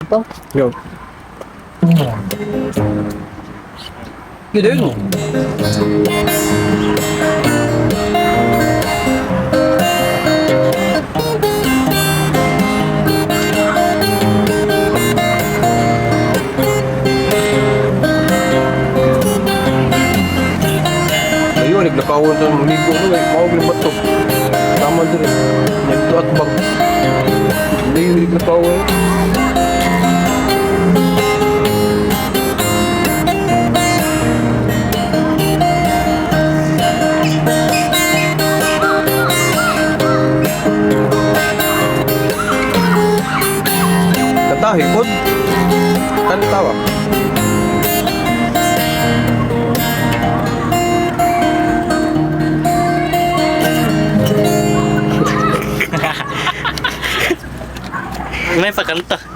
Pa? Yo. Gede yun. Ayun, naglakawan sa muligo. Ano, eh, mao yung bato. Tama din eh. Nagto at bag. Hindi, naglakawan. Katahi, pod. Kanta ba? May pagkanta.